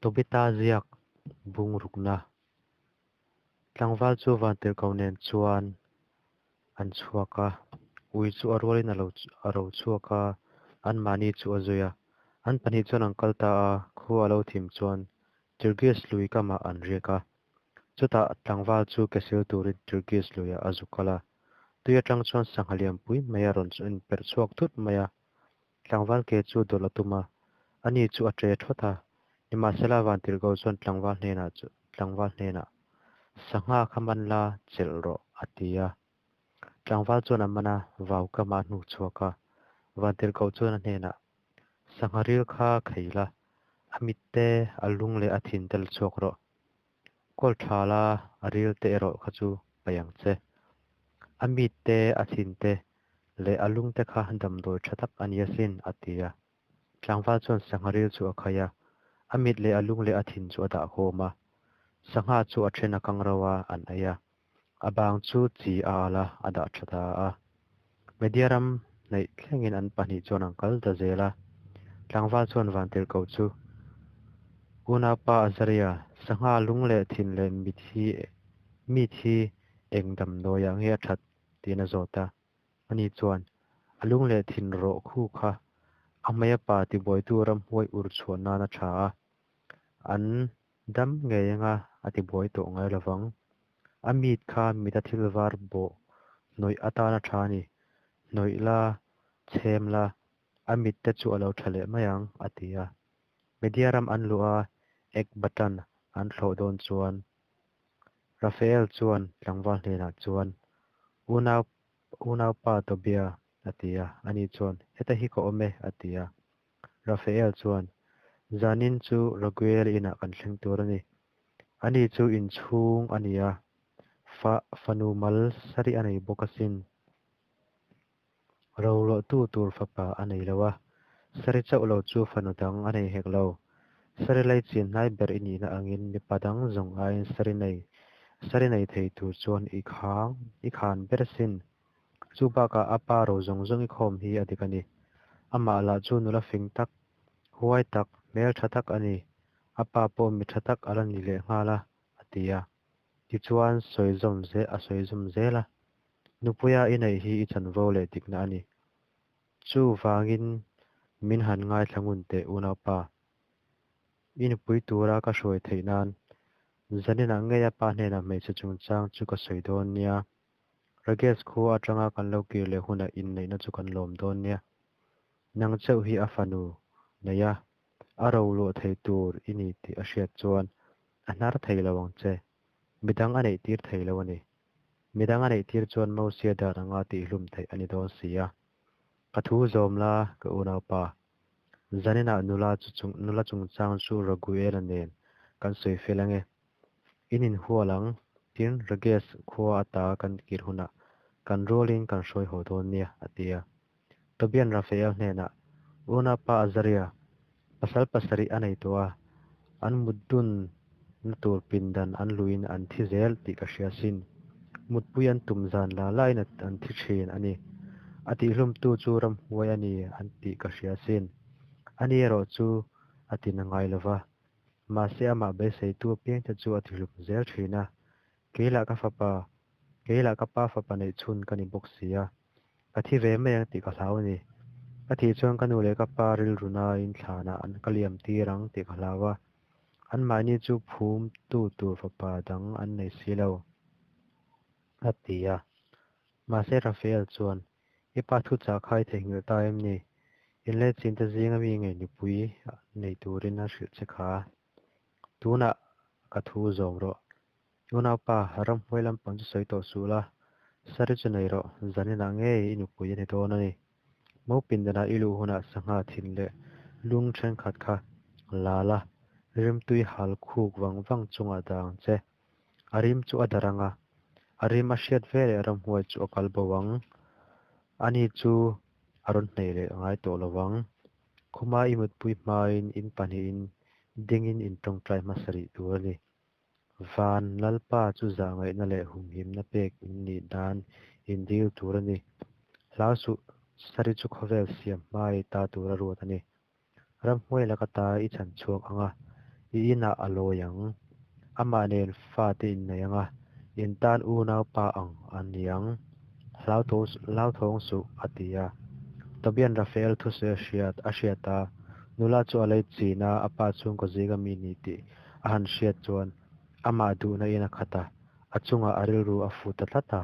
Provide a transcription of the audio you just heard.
Tobita ziak bung rukna. Tlangval chu Vantirhkoh nen chuan an chhuak a, ui chu a rualin a lo a ro chhuak a, anmahni chu a zui a. An pahnih chuan an kal ta a, khua a lo thim chuan Tirgis lui kamah an riak a. Chutah tlangval chu ke sil turin Tirgis luiah a zu kal a. Tui atang chuan sangha lianpui mai a rawn inperh chhuak thut mai a. Tlangval ke chu dawlh a tum a, ani chu a ṭe ṭhawt a. Nimahsela Vantirhkoh chuan tlangval hnenah chu tlangval hnenah, Sangha kha man la, chelh rawh, a ti a. Tlangval chuan a man a, vau kamah a hnuk chhuak a. Vantirhkoh chuan a hnenah, Sangha ril kha khei la, a mit te, a lung leh a thin te la chhuak rawh. Kawl tha la, a ril te erawh kha chu paih ang che. A mit te, a thin te leh a lung te kha damdawi tha tak a ni asin, a ti a. Tlangval chuan sangha ril chu a khai a, a mit leh a lung leh a thin chu a dah khawm a. Sangha chu a then a kang ro a, an ei a. A bang chu chi a al a, a dah tha ta a. Media ram hnaih thlengin an pahnih chuan an kal ta zel a. Tlangval chuan Vantirhkoh chu, Unaupa Azaria, sangha lung leh thin leh mit hi mit hi eng damdawiah nge a that? tiin a zawt a. Ani chuan, A lung leh thin rawh khu kha a hmeia pa tibuaitu ramhuai ur chhuah nan a tha a, an dam ngei anga a tibuai tawh ngai lo vang. A mit kha mita thil var bawh hnawih atan a tha a ni. Hnawih la, chhem la, a mit te chu a lo tha leh mai ang, a ti a. Media ram an luh a, Ekbatan an thlawh dawn chuan Raphael chuan tlangval hnenah chuan, Unau, unaupa Tobia, a ti a. Ani chuan, Heta hi ka awm e, a ti a. Raphael chuan, Zanin chu Raguel inah kan thleng tur a ni. Ani chu inchhung a ni a, fa, fanu mal sarih a nei bawk asin. Roluahtu tur fapa a nei lo a, Sari chauh lo chu fanu dang a nei hek lo. Sari lei chin hnai ber i nihna angin mipa dang zawng aiin Sari nei Sari nei thei tur chuan i khang i khan ber sin. Chu bakah a pa ro zawng zawng i khawm hi a dik a ni. Amah lah chu nula fing tak, huai tak, hmel tha tak a ni. A pa pawh mi tha tak a la ni lehnghal a, a ti a. Tichuan sawi zawm zel a sawi zawm zel a. Nupuia i neih hi i chanvo leh dikna a ni. Chuvangin min han ngaithla ngun teh unaupa. I nupui tura ka hruai theih nan zaninah ngei a pa hnenah hmeichhe chungchang chu ka sawi dawn nia. Ragesh khua atanga kan lo kir leh hunah inneihna chu kan lawm dawn nia. Nang chauh hi a fanu nei a, a roluah thei tur i ni tih a hriat chuan a hnar thei lo ang che. Midang a neih tir thei lo a ni. Midang a neih tir chuan Mosia dan anga tihhlum theih a ni dawn si a. Ka thu zawm la, ka unaupa. Zaninah nula chu chung nula chungchang chu Raguela nen kan sawi fel ange. In inhual ang, tin Rages khua ata kan kir hunah kan rualin kan hruai haw dawn nia, a ti a. Tobian Raphael hnenah, Unaupa Azaria, pasal pasarih a nei tawh a, an mut dun na tur pindan an luiin an thi zel tih ka hria sin. Mutpui an tum zan la lain an thi thin a ni. A tihhlumtu chu ramhuai a ni an tih ka hria sin. Ani erawh chu a ti na ngai lo va, mahse amah beiseitu apiangte chu a tihlum zel thin a. Kei lah ka fapa, kei lah ka pa fapa neih chhun ka ni bawk si a, ka thi ve mai ang tih ka hlau a ni. Ka thih chuan ka nu leh ka pa rilru nain thlanah an ka liam tir ang tih ka hlau a, anmahni chu phum tu tur fapa dang an nei si lo, a ti a. Mahse Raphael chuan, I pa thuchah kha i theihnghilh ta em ni? Inlehchinte zinga mi ngei nupui nei turin a hrilh che kha. Tunah ka thu zawm rawh. Unaupa, ramhuai lampang chu sawi tawh suh la, sari chu nei rawh, zaninah ngei i nupui a ni dawn a ni. Mo pindanah i luh hunah sangha thin leh lung thenkhat kha la la, rimtui hal khuk vang vang chungah dah ang che. A rim chu a darh ang a, a rim a hriat veleh ramhuai chu a kal bo ang. Ani chu a rawn hnaih leh ngai tawh lo vang. Khuma i mutpui hmain in pahnihin dingin in tawngtai hmasa rih tur a ni. Van Lalpa chu zahngaihna leh humhimna pek in nih nan in dil tur a ni. Hlau suh, Sari chu khawvel siam hmai ta tura ruat a ni. Ramhnuai laka ta i chhan chhuak ang a, I inah a lawi ang. Amah nen fate in nei ang a, in tan unaupa ang a ni ang. Hlauthawng suh, a ti a. Tobian Rafael thusawi a hriat a hriata nula chu a laichina a pa chhungkaw zinga mi ni tih a han hriat chuan amah duhna in a khat a, a chungah a rilru a fu ta tlat a.